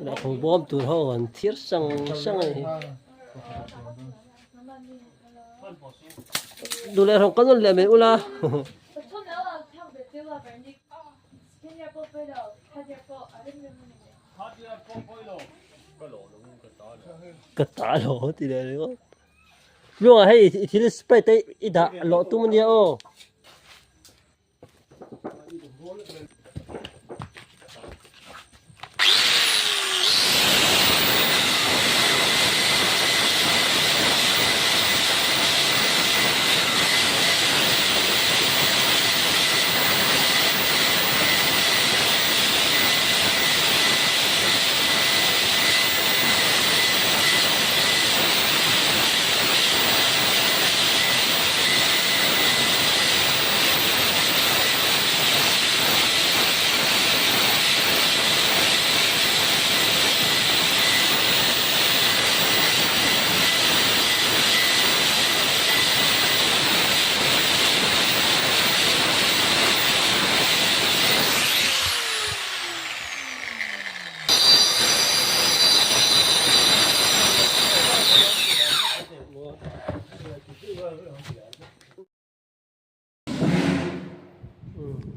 Lehkhabu bawm tur ho an thir sang sang a ni hi. Duh leh rawng kan rawn leh mai ula. Ka ta lo ti leh ringawt. Luangah hei i thil sprite te i dah lawh tum ania aw.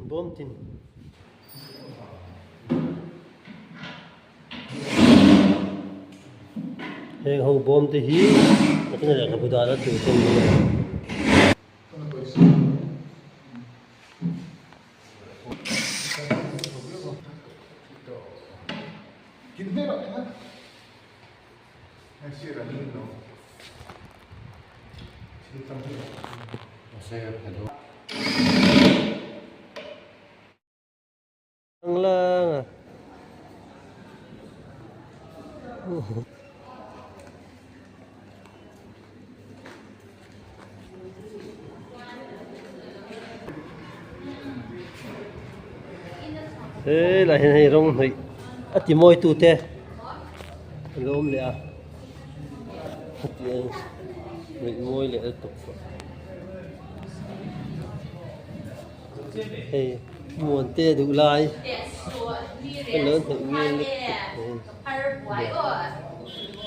Bawm tin. Heng ho bawm te hi nakin a lehkhabu dahna tur te an ni a. Ang lang ah. He lai hian hei rawng hnawih a ti mawi tu te a lo awm leh a hetiang hnawih mawi leh lutuk hei muan te duh lai a lo hnawih nge lutuk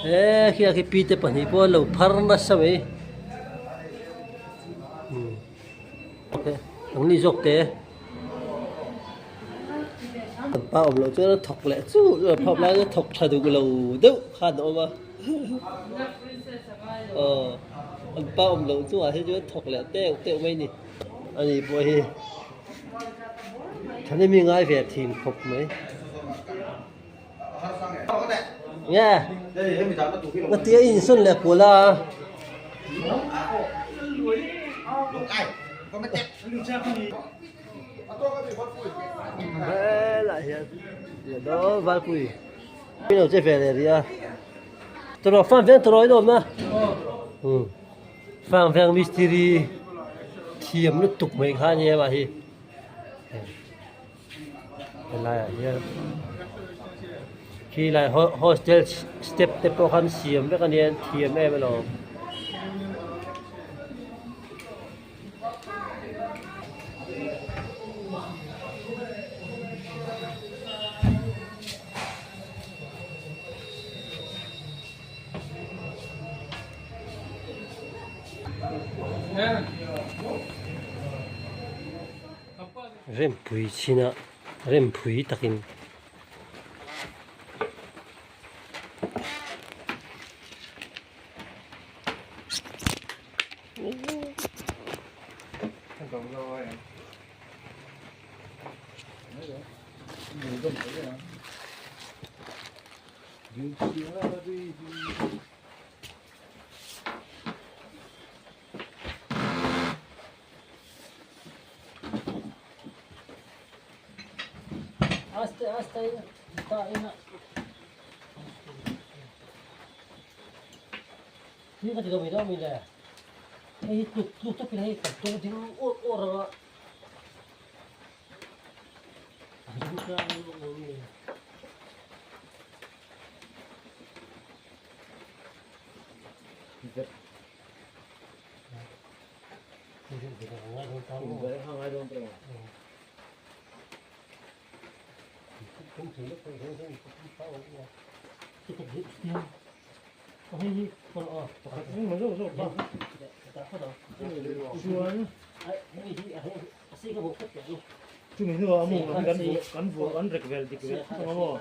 he khi a khi pi te pahnih pawh an lo phar nasa mai ang ni zawk te. Kan pa awm loh chuan a thawk leh chu phawp lai chuan thawk tha duh lo deuh khan a awm a aw an pa awm loh chungah hi chuan thawk leh teuh teuh mai a ni ani pawh hi thahnem hi ngai ve thin khawp mai nge ngatia i insawn leh kual a. Helai hian dawn Valpui lo che ve leh rih a tawrh fan veng tawrh in awm a fan veng mistiri thiam lutuk mai kha ania mah hi helai ah hian khi lai hostel step te pawh khan siam vek ania thiam em alawm. Rempui chhinah rempui takin. Hei tluk tluk takin hei kan tawng ding awr awr ang a Chumi hnuah a mu kan kan vuah kan rek vel dik vel ang maw?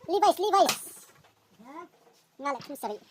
Levi's Levi's nga leh thum sarih.